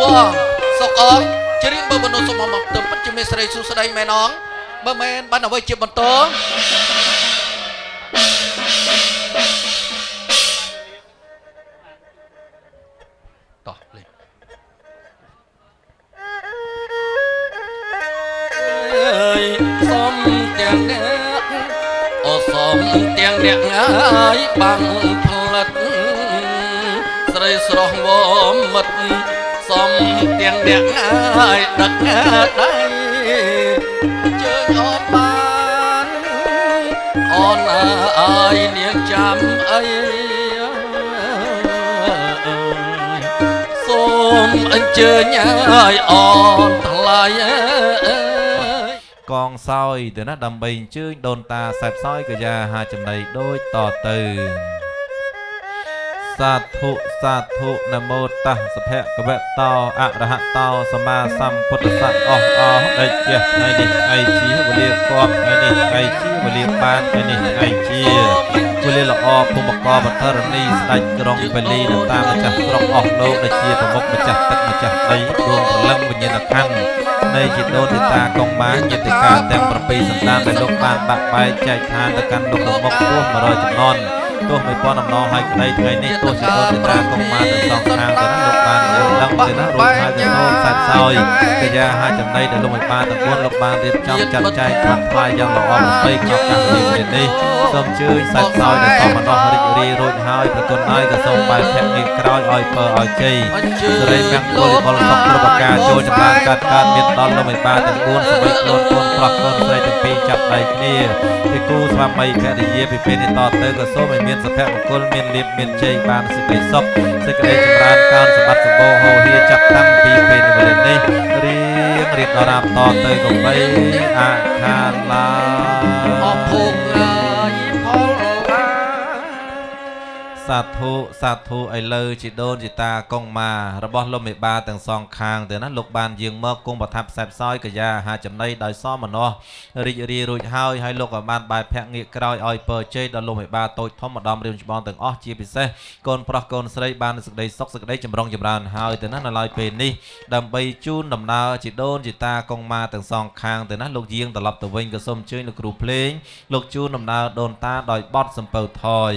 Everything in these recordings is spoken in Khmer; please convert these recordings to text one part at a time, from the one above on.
ងសុកអងច្រៀងបើមនុស្សសុំមកទៅពិតជាមានស្រីសួស្ដីមែនអងបើមែនបានអ្វីជាបន្តតោះលេសំទាំងអ្នកអូសំទាំងអ្នកហើយបាំងផ្លិតស្រីស្រស់វមិត្តសំទាំងអ្នកហើយដឹកដៃជើងអូនបានអូនអើយនាងចាំអីសូមអញ្ជើញឲ្យអូនថ្លៃកងសោយទៅណាដើម្បីអញ្ជើញដូនតាសែបសោយកាយាហាចំណីដូចតទៅសាធុសាធុនមោតស្សភគវតោអរហតោសម្មាសម្ពុទ្ធស្សៈអស់អស់ដេចជាថ្ងៃនេះថ្ងៃជាវេលាគប់ថ្ងៃនេះថ្ងៃជាវេលាបានថ្ងៃនេះថ្ងៃជាវេលាល្អភូមិកបធរណីស្ដេចក្រុងបាលីនៅតាមម្ចាស់ស្រុកអស់លោកដែលជាប្រមុខម្ចាស់ទឹកម្ចាស់ដីដួងព្រលឹងវិញ្ញាណក្ខន្ធនៃជីដូនតាកុងម៉ាញាតិកាទាំង7សន្តានដែលលោកបានបាក់បែកចែកឋានទៅកាន់លោកប្រមុខពោះ100ចំនួនទោះ1000អំណរហើយក្តីថ្ងៃនេះទោះជាដូនតាកុងម៉ាទាំងសងខាងទៅណាលោកបានយល់ដឹងទៅណារួចហើយក៏សូមសាច់សោយកាយាហាចំណីដែលលោកឲ្យបានទាំង4លោកបានរៀបចំចាត់ចែងខាត់ថ្លៃយ៉ាងល្អប្រពៃក្នុងកម្មវិធីនេះសូមជឿសាច់សោយដែលសមណោះរីករាយរួចហើយប្រគុណហើយក៏សូមបែរភក្ងារក្រោយឲ្យពើឲ្យជ័យសិរីមង្គលបុលសុខគ្រប់ប្រការចូលចម្រើនកាត់កើតមានដល់លោកឲ្យបានទាំង4សម្បីខ្លួនកូនប្រុសកូនស្រីទាំងពីរចាប់ដៃគ្នាពីគូស្វាមីភរិយាពីពេលនេះតទៅក៏សូមឲ្យមានសុភមង្គលមានលៀបមានជ័យបានសេចក្តីសុខសេចក្តីចម្រើនកើនសម្បត្តិសម្បូរហូរហៀចាប់តាំងពីពេលនេះវេលានេះរៀងរៀបដល់រាបតទៅកុំបីអាខានឡើយអភោគសាធុសាធុឥឡូវជីដូនជីតាកុងម៉ារបស់លោកមេបាទាំងសងខាងទៅណាលោកបានយាងមកគង់ប្រថាប់ផ្សែផ្សោយកាយាអាហារចំណីដោយសមណោះរីករាយរួចហើយហើយលោកក៏បានបែរភក្ងារក្រោយឲ្យពរជ័យដល់លោកមេបាតូចធំម្ដងរៀមច្បងទាំងអស់ជាពិសេសកូនប្រុសកូនស្រីបានសេចក្តីសុខសេចក្តីចម្រុងចម្រើនហើយទៅណានៅឡើយពេលនេះដើម្បីជូនដំណើរជីដូនជីតាកុងម៉ាទាំងសងខាងទៅណាលោកយាងត្រឡប់ទៅវិញក៏សូមអញ្ជើញលោកគ្រូភ្លេងលោកជូនដំណើរដូនតាដោយបទសំពៅថយ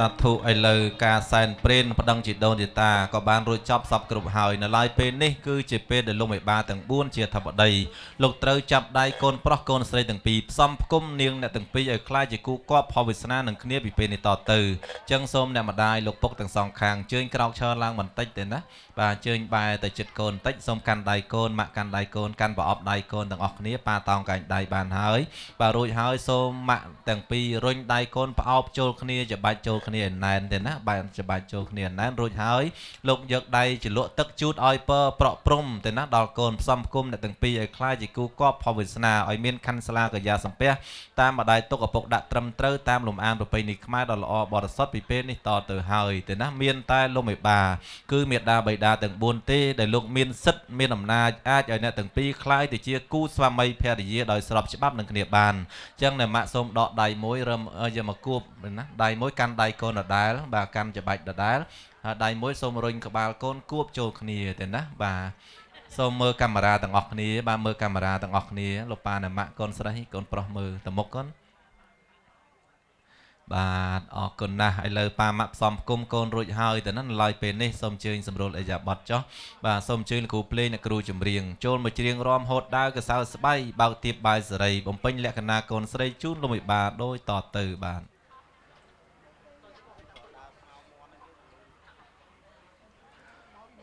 សាធុឥឡូវការសែនព្រេនប្តឹងជីដូនជីតាក៏បានរួចចប់សពគ្រប់ហើយនៅឡើយពេលនេះគឺជាពេលដែលលោកមេបាទាំង4ជាធិបតីលោកត្រូវចាប់ដៃកូនប្រុសកូនស្រីទាំងពីរផ្សំផ្គុំនាងអ្នកទាំងពីរឲ្យក្លាយជាគូគប់ផលវាសនានឹងគ្នាពីពេលនេះតទៅចឹងសូមអ្នកម្ដាយលោកពុកទាំងសងខាងជើញក្រោកឈរឡើងបន្តិចទេណាបាទជើញបែរទៅចិត្តកូនបន្តិចសូមកាន់ដៃកូនម៉ាក់កាន់ដៃកូនកាន់ប្រអប់ដៃកូនទាំងអស់គ្នាប៉ាតោងកែងដៃបានហើយបាទរួចហើយសូមម៉ាក់ទាំងពីររុញដៃកូនផ្អោបចូលគ្នាច្បាច់ចូលគ្នាឲ្យណែនទេណាបែរច្បាច់ចូលគ្នាណែនរួចហើយលោកយកដៃជ្រលក់ទឹកជូតឲ្យពើប្រក់ព្រំទេណាដល់កូនផ្សំផ្គុំអ្នកទាំងពីរឲ្យក្លាយជាគូគប់ផលវាសនាឲ្យមានខណ្ឌស្លាកយាសំពះតាមម្ដាយទុកឪពុកដាក់ត្រឹមត្រូវតាមលំអានប្រពៃណីខ្មែរដ៏ល្អបរិសុទ្ធពីពេលនេះតទៅហើយទេណាមានតែលោកមេបាគឺមេដាបៃតាទាំង4ទេដែលលោកមានសិទ្ធិមានអំណាចអាចឲ្យអ្នកទាំងពីរក្លាយទៅជាគូស្វាមីភរិយាដោយស្របច្បាប់នឹងគ្នាបានអញ្ចឹងអ្នកម៉ាក់សូមដកដៃមួយរឹមយកមកគួបណាដៃមួយកាន់ដៃកូនដដែលបាទកាន់ច្បាច់ដដែលហើយដៃមួយសូមរុញក្បាលកូនគួបចូលគ្នាទេណាបាទសូមមើលកាមេរ៉ាទាំងអស់គ្នាបាទមើលកាមេរ៉ាទាំងអស់គ្នាលោកប៉ាអ្នកម៉ាក់កូនស្រីកូនប្រុសមើលទៅមុខកូនបាទអរគុណណាស់ឥឡូវប៉ាម៉ាក់ផ្សំផ្គុំកូនរួចហើយទៅណាឡើយពេលនេះសូមជើញសម្រួលអេយ៉ាប័តចុះបាទសូមជើញលោកគ្រូភ្លេងអ្នកគ្រូចម្រៀងចូលមកច្រៀងរាំហូតដាវកសៅស្បៃបើកទៀបបាយសេរីបំពេញលក្ខណៈកូនស្រីជូនលោកមេបាដោយតទៅបាទ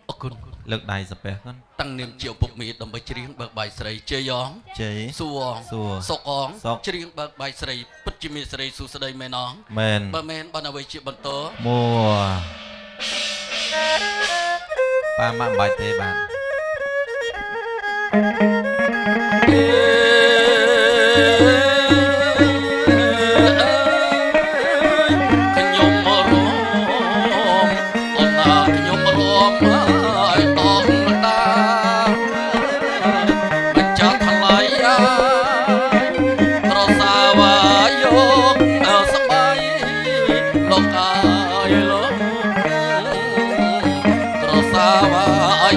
អរគុណលើកដៃសាពះកូន តាំងនាមជាឪពុកមេដើម្បីច្រៀងបើកបាយស្រីជ័យអង ជ័យ សួរអង សួរ សុកអង សុក ច្រៀងបើកបាយស្រីពិតជាមានស្រីសួស្ដីមែនអង មែន បើមែនបានអ្វីជាបន្ត មួប៉ាម៉ាក់មិនបាច់ទេបាទ។ ខ្ញុំរំអូនណាខ្ញុំរំឲ្យដងដាម្ចាស់ថ្លៃត្រសាវាយកស្បៃលោកអើយលោកត្រសាវា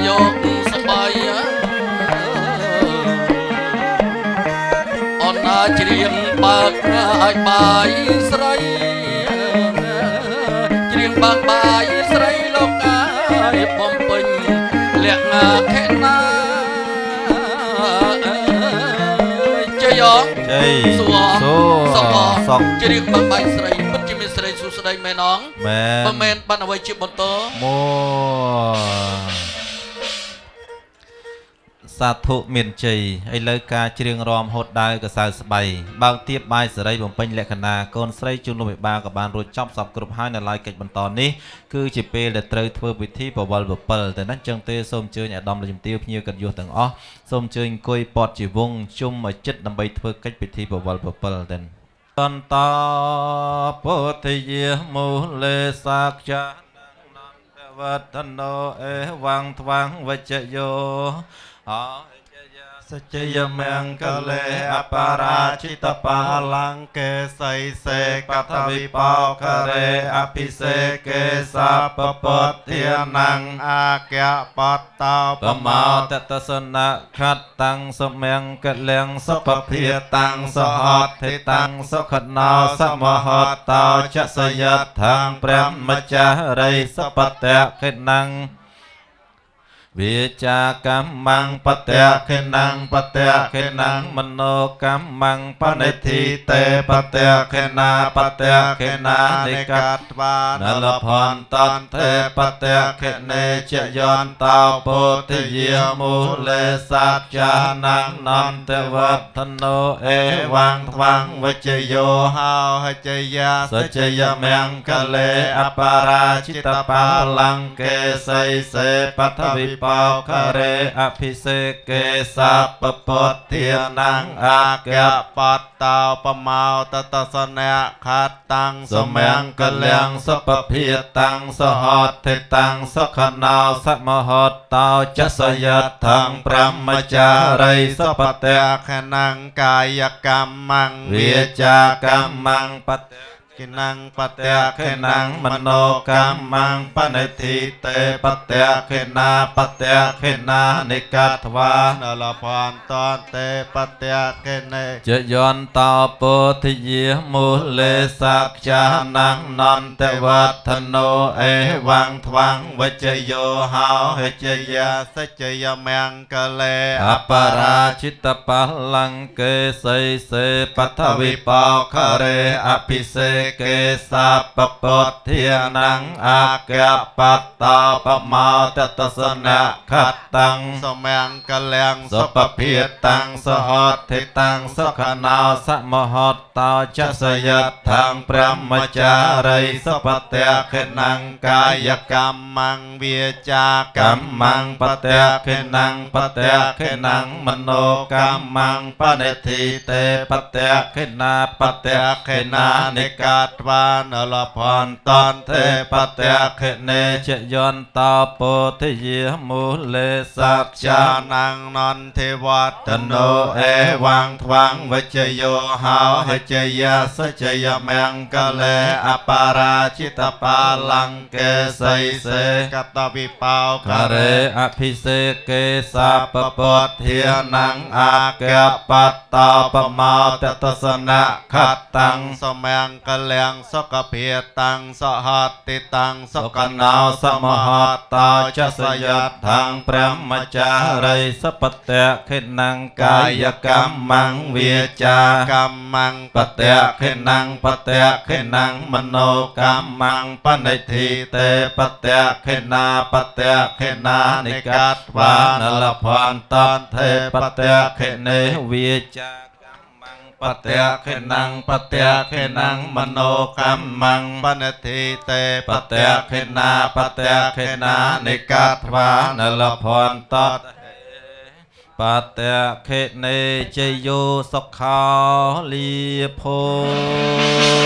យកស្បៃអូនណាច្រៀងបើកឲ្យបាយស្រីច្រៀងបើកបាយស្រីលោកអើយបំពេញលក្ខខណាជ័យ ជ័យ សួរ សួរ សុខ សុខ ច្រៀងបើកបាយស្រីពិតជាមានស្រីសួស្តីមែនអង មែន បើមែនបានអ្វីជាបន្ត មួសាធុមានជ័យឥឡូវការច្រៀងរាំហូតដាវកសៅស្បៃបើកទៀបបាយសេរីបំពេញលក្ខណៈកូនស្រីជូនលោកមេបាក៏បានរួចចប់សពគ្រប់ហើយនៅឡើយកិច្ចបន្តនេះគឺជាពេលដែលត្រូវធ្វើពិធីបវលបពិលតែណាចឹងទេសូមអញ្ជើញអាដាមលោកជំទាវភ្ញៀវកិត្តិយសទាំងអស់សូមអញ្ជើញអង្គុយពតជាវងជុំឲ្យចិត្តដើម្បីធ្វើកិច្ចពិធីបវលបពិលតែអន្តពុទ្ធិយមូលេសាក្យាវឌ្ណោអេវੰថ្វាំងវចយោអសច្ចយមង្គលេអបរាជិតបាលង្កេសីសេក តវិបោករេអភិសេកេសាពពុទ្ធានੰ អាគបតតោ បមោតតសនៈខតតាំងសមង្គលំសុខភាតាំងសហត្ថិតាំងសុខណោសមហតោចសយដ្ឋាងព្រះមច្ចារិសបតៈខិណੰវាចាកម្មੰបតៈខិណੰបតៈខិណੰមโนកម្មੰបនិធិតេបតៈខិណាបតៈខិណានិក កត្វា នលផន្តន្តេបតៈខិនេចយន្តោពុទ្ធិយមូលេសាចានੰនន្តវឌ្ណោអេវੰថ្វាំងវចយោ ហោហចយា សច្ចយមង្គលេអបរាជិតបាលង្កេសីសេបថវិបោករេអភិសេកេសាពពុទ្ធានੰអាគ បតតោបមោតតសនៈខតតាំង សមង្គលំសុពភាតាំងសហត្ថិតាំងសុខណោសមហតោចសយដ្ឋាងព្រហ្មចារិសបតៈ ខណੰកាយកម្មੰ វាចាកម្មੰបតៈ គិណੰបតៈ ខិណੰមโนកម្មੰបនិធិតេបតៈខិណាបតៈខិណានិកត្វា នលផន្តន្តេបតៈខិនេ ចយន្តោពុទ្ធិយមូលេសាក្យានੰនន្តវឌ្ណោអេវੰថ្វាំងវចយោហោហចយា សច្ចយមង្គលេ អបរាជិតបលង្កេសីសេបថវិបោករេអភិសេកេសាពពុទ្ធានੰអាគបតតោបមោតតសនៈខតតាំង សមង្គលំ សុពភាតាំងសហត្ថិតាំងសុខណោសមហតោចសយដ្ឋាងព្រហ្មចារិសបតៈខិណੰកាយ កម្មੰវាចា កម្មੰបតៈខិណੰបតៈខិណੰមโนកម្មੰបនិធិតេបតៈខិណាបតៈខិណានិ កត្វានលផន្តន្តេ បតៈខិនេចយន្តោពុទ្ធិយមូលេសា ច្ចានੰនន្ទិវ ត ត្ត ណោអេវੰថ្វាំងវចយោហោហចយាសច្ចយមង្គលេអបរាជិតបាលង្កេសីសេ កតវិបោ ករេអភិសេកេសាពពុទ្ធានੰអាគបតតោបមោតតសនៈខតតាំង សមង្គលំសុខភាតាំងសហត្ថិតាំងសុ សុ ខ ខណោសមហតោចសយដ្ឋាងព្រហ្មចារិសបតៈខិណੰកាយកម្មੰវាចា កម្មੰ បតៈខិណੰបតៈខិណੰមโนកម្មੰបនិធិតេបតៈខិណាបតៈខិណានិកត្វានលផន្តន្តេបតៈខិនេវាចាកម្មੰបតៈខិណੰបតៈខិណੰមโนកម្មੰ បនិធិតេ បតៈខិណាបតៈខិណានិកត្វានលផន្តត បតៈខេនេជយោសុខោលាភោ។